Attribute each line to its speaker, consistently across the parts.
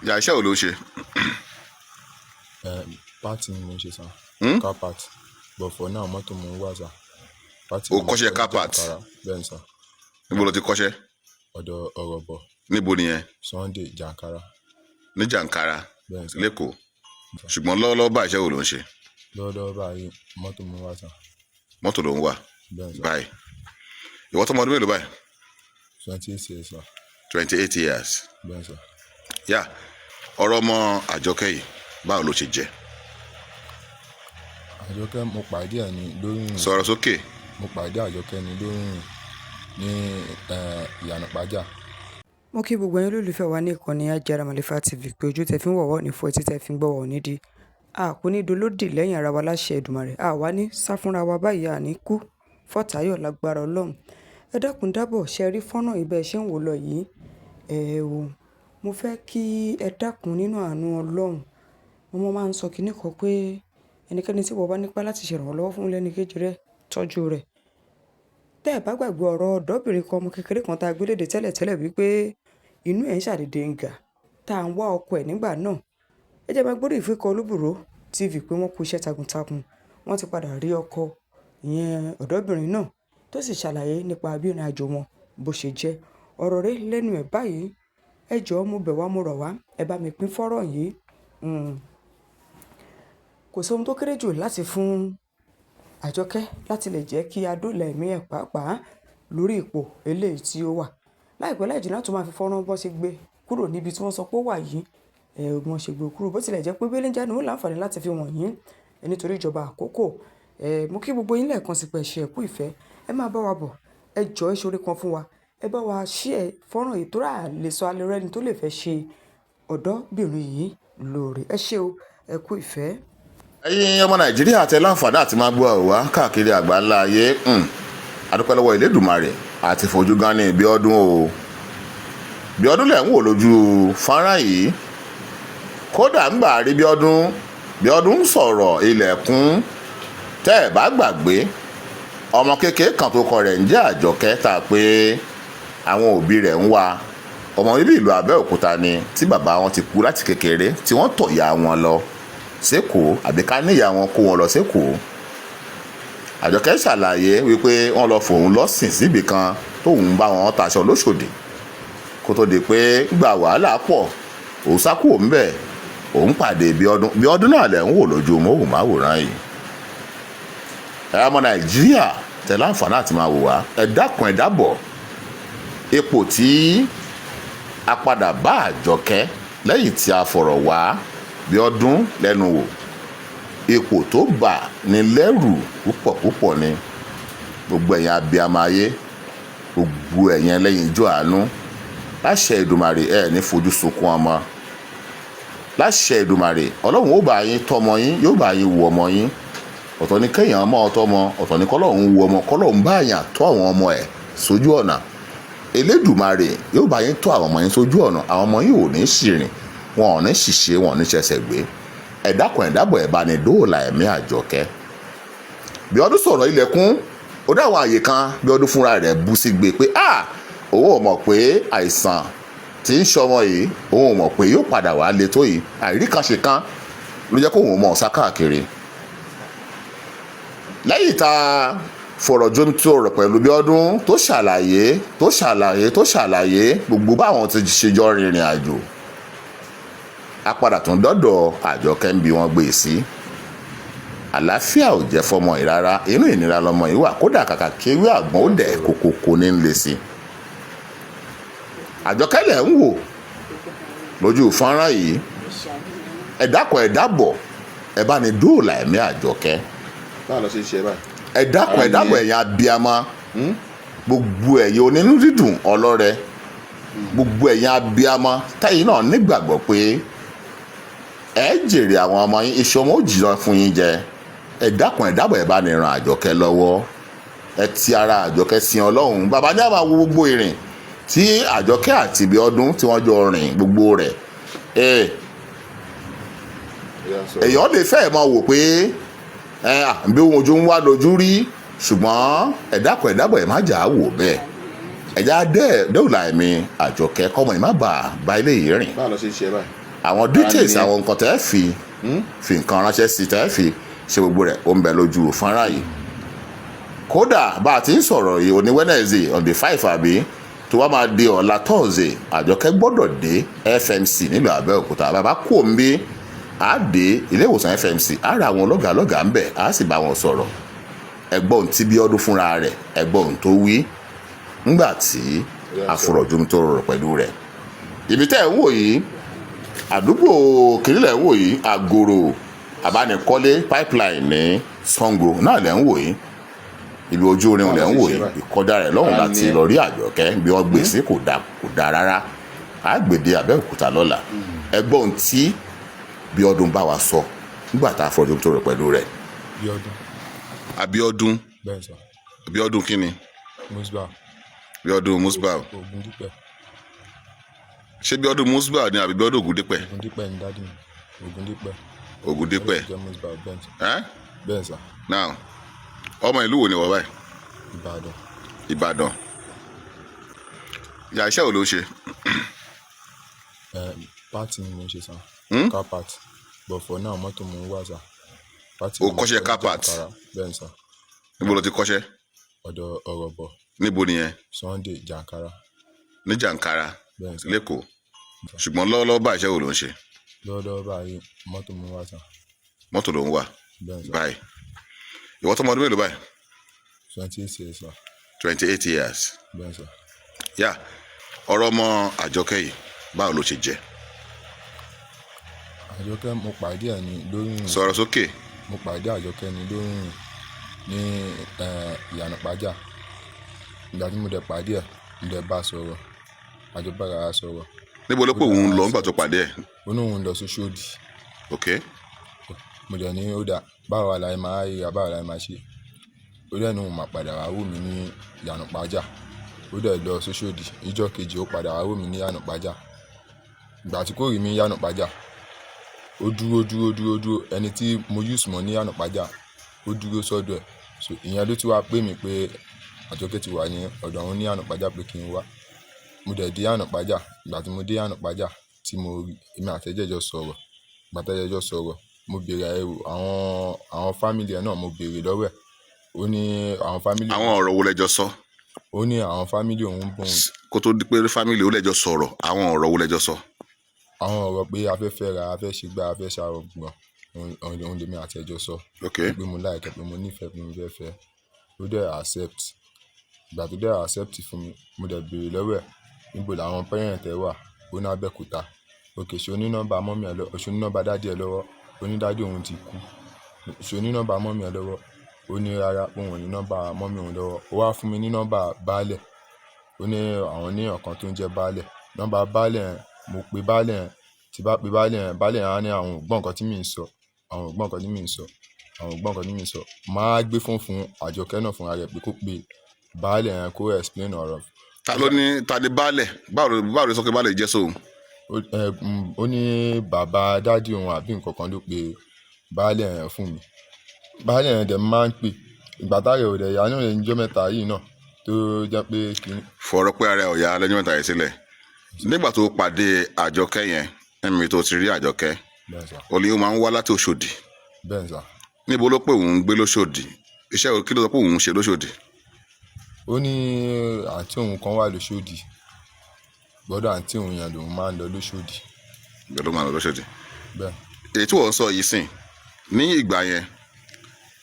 Speaker 1: Ìyá, iṣẹ́ wo ló ń ṣe?
Speaker 2: Part ni mo ń ṣe, sir.
Speaker 1: Hmm?
Speaker 2: Car part, but for now, mọ́tò mo ń wà, sir. Part
Speaker 1: O
Speaker 2: ni mo
Speaker 1: kọ́ṣẹ́
Speaker 2: kọ́ ní
Speaker 1: car part?
Speaker 2: Jàǹkàrà. Bẹ́ẹ̀ ni, sir.
Speaker 1: Níbo ló ti kọ́ṣẹ́?
Speaker 2: Ọ̀dọ̀ Ọ̀rọ̀bọ̀.
Speaker 1: Níbo nìyẹn?
Speaker 2: Sunday, Jàǹkàrà.
Speaker 1: Ní Jàǹkàrà?
Speaker 2: Bẹ́ẹ̀ ni, sir.
Speaker 1: Lẹ́kọ̀ọ́. Ṣùgbọ́n lọ́wọ́lọ́wọ́ báyìí, iṣẹ́ wo ló ń ṣe?
Speaker 2: Lọ́wọ́lọ́wọ́ báyìí, mọ́tò mo ń wà, sir.
Speaker 1: Mọ́tò ló ń wà?
Speaker 2: Bẹ́ẹ̀ ni, sir.
Speaker 1: Báyìí, ìwọ tó ọmọ ọdún mélòó báyìí?
Speaker 2: 28 years, sir.
Speaker 1: 28 years?
Speaker 2: Bẹ́ẹ̀ ni, sir.
Speaker 1: Yá, ọ̀rọ̀ ọmọ Àjọkẹ́ yìí, báwo ló ṣe jẹ́?
Speaker 2: Àjọkẹ́, mo pàdé ẹ̀ ní lórí ìrìn.
Speaker 1: Sọ̀rọ̀ sókè.
Speaker 2: Mo pàdé Àjọkẹ́ ní lórí ìrìn ní Ìyànà Ìpájà.
Speaker 3: Mo kí gbogbo ẹ̀yin olólùfẹ́ wa ní ìkànnì Ajára Màlífà TV pé ojú tẹ fi ń wọ̀wọ́ ní fọ́, etí tẹ fi ń gbọ́wọ́ nídìí. A kò ní dolódì lẹ́yìn ara wa láṣẹ Èdùmàrè. A wá ní sá fúnra wa báyìí, à ní kú fọ́tàyọ̀ lágbára Ọlọ́run. Ẹ dákun dábọ̀, ṣe rí fọ́nrán yìí bẹ́ẹ̀ ṣe ń wò lọ yìí. Ẹ wò, mo fẹ́ kí ẹ dákun nínú àánú Ọlọ́run. Mo máa ń sọ kíní kan pé ẹnikẹ́ni tí wọ́n bá nípa láti ṣèrànwọ́ fún lẹ́ni kejì rẹ̀, tọ́jú rẹ̀. Tẹ́ ẹ bá gbàgbé ọ̀rọ̀ ọ̀dọ́bìnrin kan, ọmọ kékeré kan tá a gbé léde tẹ́lẹ̀tẹ́lẹ̀ wípé inú ẹ̀ ń ṣàdédé ń gà, tá à ń wá ọkọ ẹ̀ nígbà náà. Ẹ jẹ́ máa gbóríyìn fún ikọ̀ Olúbùrò TV pé wọ́n kú iṣẹ́ takuntakun. Wọ́n ti padà rí ọkọ ìyẹn ọ̀dọ́bìnrin náà, tó sì ṣàlàyé nípa bí ìrìnàjò wọn bó ṣe jẹ́. Ọ̀rọ̀ rẹ̀ lẹ́nu ẹ̀ báyìí. Ẹ jọ̀ọ́, mo bẹ̀ wá, mo rọ̀ wá, ẹ bá mi pín fọ́nrán yìí. Kò sí ohun tó kéré jù láti fún Àjọkẹ́ láti lè jẹ́ kí a dóòlà ẹ̀mí ẹ̀ pàápàá lórí ipò eléyìí tí ó wà. Láìpẹ́ láì jìnnà, tó máa fi fọ́nrán bọ́ ṣe gbé kúrò níbi tí wọ́n sọ pé ó wà yìí. Ẹ̀ wọ́n ṣe gbé kúrò, bó tilẹ̀ jẹ́ pé belenja ni ó láǹfààní láti fi wọ̀nyí nítorí ìjọba àkókò. Ẹ̀ mo kí gbogbo yín lẹ́ẹ̀kan sí pé ẹ ṣé, ẹ kú ìfẹ́. Ẹ máa bá wa bọ̀. Ẹ jọ̀ọ́, ẹ ṣoore kan fún wa. Ẹ bá wa share fọ́nrán yìí torí a lè sọ alẹ́ rẹ́ni tó lè fẹ́ ṣe ọ̀dọ́bìnrin yìí lóore. Ẹ ṣé o, ẹ kú ìfẹ́.
Speaker 1: Ẹ̀yin ọmọ Nàìjíríà tẹ láǹfààní àti máa gbọ́ àwa káàkiri àgbáńlá ayé, adúpẹ́ lọ́wọ́ Elédùmarè àti fojú gan ní Bíọ́dún o. Bíọ́dún lẹ̀ ń wò lójú fọ́nrán yìí. Kódà ń gbà rí Bíọ́dún, Bíọ́dún ń sọ̀rọ̀ ilẹ̀kùn. Tẹ́ ẹ̀ bá gbàgbé, ọmọ kékeré kan tó kọ rẹ̀ ń jẹ́ Àjọkẹ́, tá a pé àwọn òbí rẹ̀ ń wá, ọmọ bíbí ìlú Abẹ́òkúta ni, tí bàbá wọn ti kú láti kékeré, tí wọ́n tọ̀ ya wọn lọ sékòó, àbí ká níyà wọn kó wọn lọ sékòó. Àjọkẹ́ ṣàlàyé wípé wọ́n lọ fòun lọ́sìn síbì kan tóun bá wọn taṣọ lóṣòdì, kó tó di pé gba wàhálà pọ̀, òun sá kúrò ńbẹ̀, òun pàdé Bíọ́dún. Bíọ́dún náà lẹ̀ ń wò lójú móhùnmáwòrán yìí. Ẹ ọmọ Nàìjíríà tẹ láǹfààní àti máa wò wá, ẹ dákun, ẹ dábọ̀, ipò tí a padà bá Àjọkẹ́ lẹ́yìn tí a fọ̀rọ̀ wá Bíọ́dún lẹ́nu wò, ipò tó bà ní lẹ́rù púpọ̀ púpọ̀ ni. Gbogbo ẹ̀yin abiyamọ ayé, gbogbo ẹ̀yin ẹlẹ́yin ijó àánú, láṣẹ Èdùmàrè, ẹ̀ ní fojú sunkún ọmọ. Láṣẹ Èdùmàrè, Ọlọ́run ó bá yín tọ́mọ yín, yóò bá yín wo ọmọ yín. Ọ̀tọ̀ ni kéèyàn ọmọ ọtọ́mọ, ọ̀tọ̀ ni kọ́lọ́run wo ọmọ, kọ́lọ́run bá yàn tọ́ àwọn ọmọ ẹ̀ sójú ọ̀nà. Elédùmarè yóò bá yín tọ́ àwọn ọmọ yín sójú ọ̀nà. Àwọn ọmọ yín ò ní ṣìrìn, wọn ò ní ṣìṣe, wọn ò ní ṣẹ̀ṣẹ̀ gbé. Ẹ dákun, ẹ dábọ̀, ẹ bá ní dóòlà ẹ̀mí Àjọkẹ́. Bíọ́dún sọ̀rọ̀ ilẹ̀kùn, ó dá àwọn àyè kan. Bíọ́dún fúnra rẹ̀ bú sí gbé pé ah, òun ò mọ̀ pé àìsàn tí ń ṣọmọ yìí, òun ò mọ̀ pé yóò padà wá le tó yìí. Àìrí kan ṣe kan ló jẹ́ kóun mọ̀ sá káàkiri. Lẹ́yìn tá a fọ̀rọ̀ jomitoro ọ̀rọ̀ pẹ̀lú Bíọ́dún, tó ṣàlàyé, tó ṣàlàyé, tó ṣàlàyé gbogbo báwọn ti ṣe jọ rìnrìn àjò, a padà tún dọ́dọ̀ Àjọkẹ́ ń bí wọ́n gbé e sí. Àlàáfíà ò jẹ́ fọmọ yìí rárá. Inú ìnira lọmọ yìí wà. Kódà, kàkà kéwé àgbọ̀n ó dẹ̀ kókókó ní ń le sí i. Àjọkẹ́ lẹ̀ ń wò lójú fọ́nrán yìí. Ẹ dákun, ẹ dábọ̀, ẹ bá ní dóòlà ẹ̀mí Àjọkẹ́.
Speaker 4: Báwo lọ ṣe ń ṣe báyìí?
Speaker 1: Ẹ dákun, ẹ dábọ̀, ẹ̀yin abiyamọ, gbogbo ẹ̀yin onínú dídùn ọlọ́rẹ, gbogbo ẹ̀yin abiyamọ tẹ́yin náà nígbàgbọ́ pé ẹ jèrè àwọn ọmọ yín, iṣẹ́ ọmọ ó jìnnà fún yín jẹ, ẹ dákun, ẹ dábọ̀, ẹ bá ní ran Àjọkẹ́ lọ́wọ́. Ẹ ti ara Àjọkẹ́ sin Ọlọ́run. Bàbá ní àwọn wo gbogbo ìrìn tí Àjọkẹ́ àti Bíọ́dún tí wọ́n jọ rìn, gbogbo rẹ̀ èèyàn lè fẹ́ máa wò pé ẹ bí ohun ojú ń wá lójú rí, ṣùgbọ́n ẹ dákun, ẹ dábọ̀, ẹ má jà á wò bẹ́ẹ̀. Ẹ̀já dẹ́ dẹ́wùlà ẹ̀mí Àjọkẹ́, kọ́mọ ẹ̀ má bà bá ilé yìí rìn.
Speaker 4: Báwo lọ ṣe ń ṣe báyìí?
Speaker 1: Àwọn details, àwọn nǹkan tẹ́ fi nǹkan ránṣẹ́ sí, tẹ́ fi ṣe gbogbo rẹ̀, ó ń bẹ lójú fọ́nrán yìí. Kódà bá a ti ń sọ̀rọ̀ yìí, òní Wednesday on the 5, àbí tó wá máa di ọ̀la Thursday, Àjọkẹ́ gbọ́dọ̀ dé FMC nílùú Abẹ́òkúta. Bàbá kú òǹbí, á dé ilé ìwòsàn FMC, á ra àwọn lọ́gàálọ́gàá ń bẹ̀, á sì bá wọn sọ̀rọ̀. Ẹgbọ́n tí Bíọ́dún fúnra rẹ̀, ẹgbọ́n tó wí ńgbà tí àfọ̀rọ̀jomi tó rọrọ̀ pẹ̀lú rẹ̀. Ibi tẹ́ ẹ̀ ń wò yìí, àdúgbò kìnìlẹ̀ ń wò yìí, Àgòrò Àbánikọ́lé pipeline ní Sango náà lẹ́ ń wò yìí. Ibi ojú orin lẹ́ ń wò yìí, ìkọjá rẹ̀ lọ́hùn láti lọ rí Àjọkẹ́. Bí wọ́n gbé sí kò dáa, kò dáa rárá. Àgbèdè Abẹ́òkúta lọ́la. Ẹgbọ́n tí Bíọ́dún bá wa sọ nígbà tá a fọ̀rọ̀jomi tó rọ̀ pẹ̀lú rẹ̀.
Speaker 2: Bíọ́dún.
Speaker 1: Abíọ́dún.
Speaker 2: Bẹ́ẹ̀ sà.
Speaker 1: Abíọ́dún kínni?
Speaker 2: Musbau.
Speaker 1: Bíọ́dún Musbau.
Speaker 2: Ògúndípẹ̀.
Speaker 1: Ṣé Bíọ́dún Musbau ni àbí Bíọ́dún Ògúndípẹ̀?
Speaker 2: Ògúndípẹ̀ ní daddy mi, Ògúndípẹ̀.
Speaker 1: Ògúndípẹ̀.
Speaker 2: Ó sì jẹ́ Musbau, bẹ́ẹ̀ sà.
Speaker 1: Ẹ́.
Speaker 2: Bẹ́ẹ̀ sà.
Speaker 1: Now, ọmọ ìlú wo ni wọ́n báyìí?
Speaker 2: Ìbàdàn.
Speaker 1: Ìbàdàn. Ìyá, iṣẹ́ wo ló ń ṣe?
Speaker 2: Ẹ part ni mo ń ṣe sà.
Speaker 1: Hmm?
Speaker 2: Car part, but for now mọ́tò mo ń wà sà. Part.
Speaker 1: O kọ́ṣẹ́ car part?
Speaker 2: Bẹ́ẹ̀ sà.
Speaker 1: Níbo ló ti kọ́ṣẹ́?
Speaker 2: Ọ̀dọ̀ Ọ̀rọ̀bọ̀.
Speaker 1: Níbo nìyẹn?
Speaker 2: Sunday, Jàǹkárá.
Speaker 1: Ní Jàǹkárá?
Speaker 2: Bẹ́ẹ̀ sà.
Speaker 1: Lẹ́kọ̀ọ́. Ṣùgbọ́n lọ́wọ́lọ́wọ́ báyìí, iṣẹ́ wo ló ń ṣe?
Speaker 2: Lọ́wọ́lọ́wọ́ báyìí, mọ́tò mo ń wà sà.
Speaker 1: Mọ́tò ló ń wà?
Speaker 2: Bẹ́ẹ̀ sà.
Speaker 1: Báyìí, ìwọ tó ọmọ ọdún mélòó báyìí?
Speaker 2: 28 years sà.
Speaker 1: 28 years?
Speaker 2: Bẹ́ẹ̀ sà.
Speaker 1: Yá, ọ̀rọ̀ ọmọ Àjọkẹ́ yìí, báwo ló ṣe jẹ́?
Speaker 2: Àjọkẹ́, mo pàdé ẹ̀ ní lórí ìrìn.
Speaker 1: Sọ̀rọ̀ sókè.
Speaker 2: Mo pàdé Àjọkẹ́ ní lórí ìrìn ní Ìyànà Ìpájà. Ìgbà tí mo dẹ̀ pàdé ẹ̀, mo dẹ̀ bá sọ̀rọ̀, a jọ bára wa sọ̀rọ̀.
Speaker 1: Níbo ló pé òun lọ nígbà tó pàdé ẹ̀?
Speaker 2: Ó ní òun lọ sí Oṣòdì.
Speaker 1: Ok.
Speaker 2: Mo dẹ̀ ní ó dà, báwo la ṣe máa ríra, báwo la ṣe máa ṣe? Ó dẹ̀ ní òun máa padà wá wò mí ní Ìyànà Ìpájà. Ó dẹ̀ lọ sí Oṣòdì. Ìjọ́ kejì, ó padà wá wò mí ní Ìyànà Ìpájà. Ìgbà tí kò rí mi ní Ìyànà Ìpájà, ó dúró dúró dúró dúró. Ẹni tí mo use mọ́ ní Ìyànà Ìpájà, ó dúró sọ́dọ̀ ẹ̀. So ìyẹn ló ti wá pè mí pé Àjọkẹ́ ti wà ní ọ̀dọ̀ òun ní Ìyànà Ìpájà, pé kí n wá. Mo dẹ̀ dé Ìyànà Ìpájà. Ìgbà tí mo dé Ìyànà Ìpájà tí mo rí, èmi àti ẹ̀ jọ sọ̀rọ̀. Ìgbà tí a jọ sọ̀rọ̀, mo béèrè àwọn family ẹ̀ náà, mo béèrè lọ́wọ́ ẹ̀. Ó ní àwọn family.
Speaker 1: Àwọn ọ̀rọ̀ wo lẹjọ sọ?
Speaker 2: Ó ní àwọn family òun bóun.
Speaker 1: Kó tó di pé family ó lẹjọ sọ̀rọ̀, àwọn ọ̀rọ̀ wo lẹjọ sọ?
Speaker 2: Àwọn ọ̀rọ̀ pé a fẹ́ fẹ́ra, a fẹ́ ṣe gbá, a fẹ́ ṣàrògbọ̀n, òun lèmi àti ẹ̀ jọ sọ. Pé mo like ẹ, pé mo nífẹ̀ẹ́, pé mo fẹ́ fẹ́. Ó dẹ̀ accept. Ìgbà tó dẹ̀ accept fún mi, mo dẹ̀ béèrè lọ́wọ́ ẹ̀, níbo làwọn parent ẹ wà? Ó ní Abẹ́òkúta. Okay, ṣé o ní nọ́mbà mummy ẹ lọ́wọ́? Ṣé o ní nọ́mbà daddy ẹ lọ́wọ́? Ó ní daddy òun ti kú. Ṣé o ní nọ́mbà mummy ẹ lọ́wọ́? Ó ní rárá, pé òun ò ní nọ́mbà mummy òun lọ́wọ́. Ó wá fún mi ní nọ́mbà baálẹ̀. Ó ní àwọn ní èèyàn kan tó ń jẹ́ baálẹ̀. Nọ́mbà baálẹ̀ yẹn, mo pe baálẹ̀ yẹn. Tí bá pe baálẹ̀ yẹn, baálẹ̀ yẹn á ní àwọn ò gbọ́ nǹkan tí mò ń sọ. Àwọn ò gbọ́ nǹkan tí mò ń sọ. Àwọn ò gbọ́ nǹkan tí mò ń sọ. Màá gbé fóònù fún Àjọkẹ́ náà fúnra rẹ̀ pé kó pe baálẹ̀ yẹn, kó explain ọ̀rọ̀.
Speaker 1: Ta ló ní, ta ni baálẹ̀? Báwo ló sọ pé baálẹ̀ jẹ́ sóun?
Speaker 2: Ó ní bàbá daddy òun àbí nǹkan kan ló pe baálẹ̀ yẹn fún mi. Baálẹ̀ yẹn dẹ̀ máa ń pè. Ìgbà tára ẹ̀ ò dẹ̀ yá náà lẹ́nu ijọ́ mẹ́ta yìí náà tó jẹ́ pé kíní.
Speaker 1: Fọ̀rọ̀ pé ara ẹ̀ ò yá lẹ́jọ́ mẹ́ta yìí sílẹ̀. Nígbà tó pàdé Àjọkẹ́ yẹn, ẹ̀mí tó ti rí Àjọkẹ́,
Speaker 2: Bẹ́ẹ̀ sà.
Speaker 1: ó ní ó máa ń wá láti Òṣòdì?
Speaker 2: Bẹ́ẹ̀ sà.
Speaker 1: Níbo ló pé òun ń gbé lóṣòdì? Iṣẹ́ kí ló sọ pé òun ń ṣe lóṣòdì?
Speaker 2: Ó ní àǹtí òun kan wà lóṣòdì. Gbọ́dọ̀ àǹtí òun yẹn lòun máa ń lọ lóṣòdì.
Speaker 1: Ìgbà ló máa ń lọ lóṣòdì?
Speaker 2: Bẹ́ẹ̀.
Speaker 1: Èyí tí wọ́n ń sọ yìí sìn, ní ìgbà yẹn,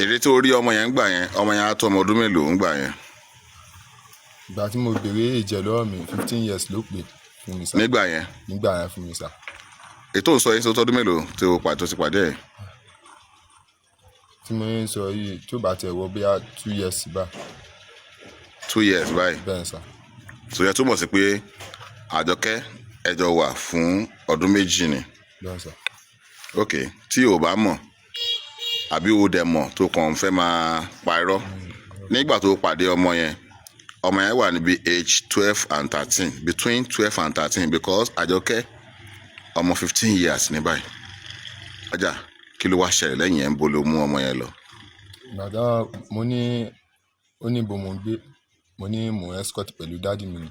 Speaker 1: èrè tó rí ọmọ yẹn ń gbà yẹn, ọmọ yẹn á tó ọmọ ọdún mélòó ń gbà yẹn?
Speaker 2: Ìgbà tí mo béèrè age ẹ̀ lọ́wọ́ mi, 15 years ló pè fún mi sà.
Speaker 1: Nígbà yẹn?
Speaker 2: Nígbà yẹn fún mi sà.
Speaker 1: Èyí tó ń sọ yìí sọ tọdún mélòó tí o pàdé, tó ti pàdé ẹ̀?
Speaker 2: Tí mo ń sọ yìí, tó bá tẹ̀ wọ bóyá 2 years báyìí.
Speaker 1: 2 years báyìí?
Speaker 2: Bẹ́ẹ̀ sà.
Speaker 1: Tó yẹ túmọ̀ sí pé Àjọkẹ́ ẹjọ́ wà fún ọdún 2 ni?
Speaker 2: Bẹ́ẹ̀ sà.
Speaker 1: Ok, tí o bá mọ̀ àbí o dẹ̀ mọ̀ tó kàn ń fẹ́ máa pa irọ́, nígbà tó pàdé ọmọ yẹn, ọmọ yẹn wà níbi age 12 and 13, between 12 and 13, because Àjọkẹ́ ọmọ 15 years ní báyìí. Ọjà, kí ló wá ṣẹlẹ̀ lẹ́yìn ẹ̀? Ń bo ló mú ọmọ yẹn lọ?
Speaker 2: Ìgbà tá mo ní, ó ní ibo mò ń gbé, mo ní mò ń escort pẹ̀lú daddy mi ni.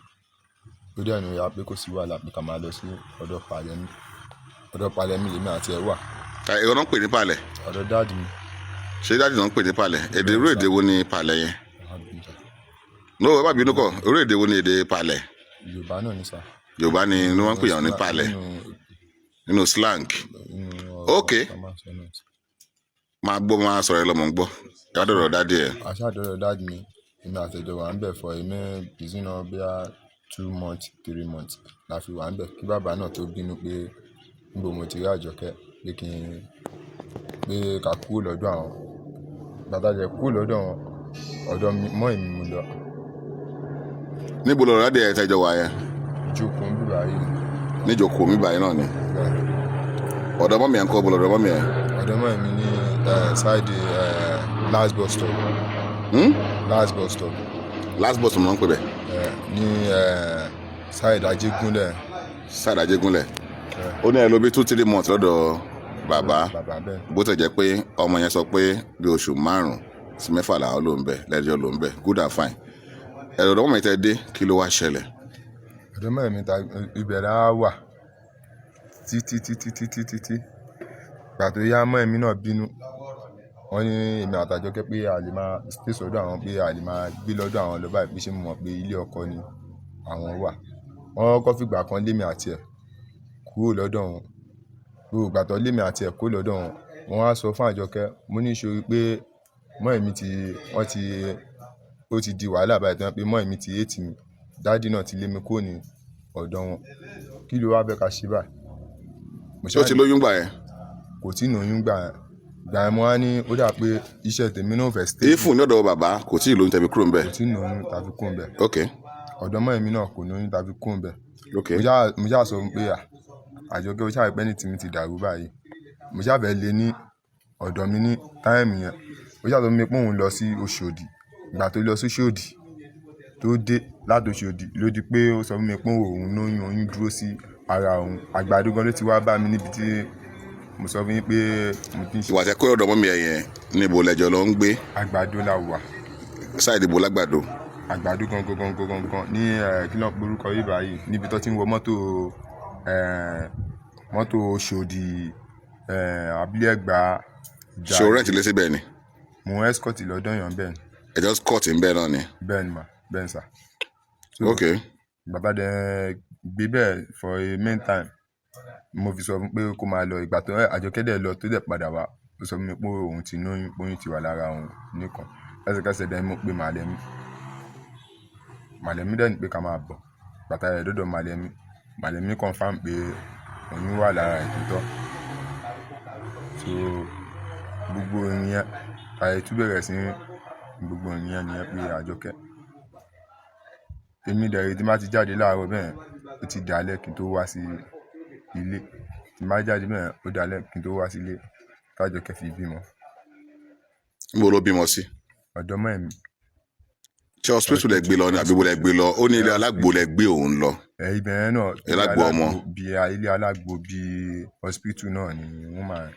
Speaker 2: Ó dẹ̀ ní ó yá, pé kò sí wàhálà, pé ká máa lọ sí ọ̀dọ̀ Pàyẹ́mí. Ọ̀dọ̀ palẹ̀ mi lèmi àti ẹ̀ wà.
Speaker 1: Ìwọ náà ń pè ní palẹ̀?
Speaker 2: Ọ̀dọ̀ daddy mi.
Speaker 1: Ṣé daddy náà ń pè ní palẹ̀? Èdè, irú èdè wo ni palẹ̀ yẹn? No, ẹ má bínú kọ, irú èdè wo ni èdè palẹ̀?
Speaker 2: Yorùbá náà ni sà.
Speaker 1: Yorùbá ni wọ́n ń pè yàn ní palẹ̀ nínú slang?
Speaker 2: Nínú ọ̀rọ̀
Speaker 1: Ok.
Speaker 2: tá a máa ń sọ náà.
Speaker 1: Máa gbọ́, máa sọ̀rọ̀ ẹ lọ, mọ̀ ń gbọ́. Ẹ wá dọ̀rọ̀ daddy ẹ̀.
Speaker 2: Aṣáàdọ̀rọ̀ daddy mi, èmi àti ẹ̀jọ̀ wà ń bẹ̀ for èmi ìsúná bíi 2 months, 3 months la fi wà ń bẹ̀, kí bàbá náà tó bínú pé níbo mo ti rí Àjọkẹ́, pé kí n pé ká kúrò lọ́dọ̀ àwọn. Bàtà jẹ́ kúrò lọ́dọ̀ wọn, ọ̀dọ̀ mọ́ èmi mo lọ.
Speaker 1: Níbo lọ̀rọ̀ daddy ẹ̀ tẹ́jọ wà yẹn?
Speaker 2: Ìjókòó ń bíbá yìí.
Speaker 1: Níjókòó mi báyìí náà ni? Ọ̀dọ̀ mummy ẹ̀ ń kọ́? Bọ̀ lọ́dọ̀ mummy ẹ̀.
Speaker 2: Ọ̀dọ̀ mọ́ èmi ní side last bus stop. Last bus stop.
Speaker 1: Last bus mọ̀ ń pè bẹ̀?
Speaker 2: Ní side Ajégúnlẹ̀.
Speaker 1: Side Ajégúnlẹ̀. Ó ní ẹ lò bí 2-3 months lọ́dọ̀ bàbá?
Speaker 2: Bàbá, bẹ́ẹ̀.
Speaker 1: Bó tẹ̀ jẹ́ pé ọmọ yẹn sọ pé bí oṣù 5 sí 6 làwọn ló ń bẹ̀ lẹ́jọ́ ló ń bẹ̀. Good and fine. Ẹ̀rọ ọ̀dọ̀ mummy tẹ́ dé, kí ló wá ṣẹlẹ̀?
Speaker 2: Ọ̀dọ̀ mọ́ èmi ta ibẹ̀ la wà títí títí títí títí. Ìgbà tó yá, mọ́ èmi náà bínú. Wọ́n ní èmi àtàjọkẹ́ pé a lè máa stay sọ́dọ̀ àwọn, pé a lè máa gbé lọ́dọ̀ àwọn lọ báyìí, pé ṣé mo mọ̀ pé ilé ọkọ ni àwọn wà. Wọ́n kọ́kọ́ fìgbà kan lé mi àti ẹ̀ kúrò lọ́dọ̀ wọn. Gbogbo ìgbà tó lé mi àti ẹ̀ kúrò lọ́dọ̀ wọn, wọ́n wá sọ fún Àjọkẹ́. Mo ní ìṣòro pé mọ́ èmi ti wọ́n ti ó ti di wàhálà báyìí tán, pé mọ́ èmi ti hate mi, daddy náà ti lé mi kúrò ní ọ̀dọ̀ wọn. Kí ló wá fẹ́ ká ṣe báyìí? Mo
Speaker 1: Ṣé ó ti lóyún gbà yẹn?
Speaker 2: Kò tí ì lóyún gbà yẹn. Ìgbà yẹn mo wá ní ó dà pé iṣẹ́ tèmi náà ò fẹ́ stable.
Speaker 1: Ìfún ní ọ̀dọ̀ bàbá, kò tí ì lóyún tẹ̀bi kúrò ń bẹ̀?
Speaker 2: Kò tí ì lóyún tàbí kúrò ń bẹ̀. Ọ̀dọ̀ mọ́ èmi náà kò lóyún tàbí kúrò ń bẹ̀. Mo ṣáà sọ fún pé à, Àjọkẹ́, ó ṣáà rí pé ní tèmi ti dàrú báyìí. Mo ṣáà fẹ́ lé ní ọ̀dọ̀ mi ní time yẹn. Ó ṣáà sọ fún mi pé òun lọ sí Òṣòdì. Ìgbà tó lọ sí Òṣòdì, tó dé láti Òṣòdì ló di pé ó sọ fún mi pé òun lóyún, oyún dúró sí ara òun. Àgbàdo gan ló ti wá bá mi níbi tí mo sọ fún yín pé mo ti ń ṣe.
Speaker 1: Ìwà tẹ kó ọ̀dọ̀ mummy ẹ̀ yẹn, níbo lẹ́jọ́ lọ ń gbé?
Speaker 2: Àgbàdo la wà.
Speaker 1: Side ibo lágbàdo?
Speaker 2: Àgbàdo gangan gangan gangan ní kí ló ń pe orúkọ yìí báyìí, níbi tó ti ń wọ mọ́tò, mọ́tò Òṣòdì, Abúlé Ẹ̀gbá.
Speaker 1: Ṣé o rent ilé síbẹ̀ ni?
Speaker 2: Mo escort lọ́dọ̀ èèyàn bẹ́ẹ̀ ni.
Speaker 1: Ẹjọ́ squat ń bẹ́ẹ̀ náà ni?
Speaker 2: Bẹ́ẹ̀ ni mà, bẹ́ẹ̀ ni sà. So, bàbá dẹ̀ gbé bẹ́ẹ̀ for a main time, mo fi sọ fún pé kó máa lọ. Ìgbà tó Àjọkẹ́ dẹ̀ lọ, tó dẹ̀ padà wá, ó sọ fún mi pé òun ti lóyún, pé oyún ti wà lára òun nìkan. Lẹ́sẹ̀kẹsẹ̀ dẹ̀ mo pe Màlẹ́mí. Màlẹ́mí dẹ̀ ní pé ká máa bọ̀. Bàtà rẹ̀ dọ́dọ̀ Màlẹ́mí, Màlẹ́mí confirm pé oyún wà lára ẹ̀ tó tọ́. So gbogbo ìyẹn, àyè tún bẹ̀rẹ̀ sí gbogbo ìyẹn nìyẹn pé Àjọkẹ́. Èmi dẹ̀ rè, tí n bá ti jáde láàárọ̀ bẹ́ẹ̀, ó ti dalẹ́ kí n tó wá sí ilé. Tí n bá jáde bẹ́ẹ̀, ó dalẹ́ kí n tó wá sí ilé t'Àjọkẹ́ fi bímọ.
Speaker 1: Níbo ló bímọ sí?
Speaker 2: Ọ̀dọ̀ mọ́ èmi.
Speaker 1: Ṣé hospital lẹ gbé lọ ni àbí bo lẹ gbé lọ? Ó ní ilé alágbo lẹ gbé òun lọ.
Speaker 2: Ẹ ibẹ̀ yẹn náà.
Speaker 1: Alágbo ọmọ.
Speaker 2: Bí ilé alágbo, bí hospital náà ni wọ́n máa.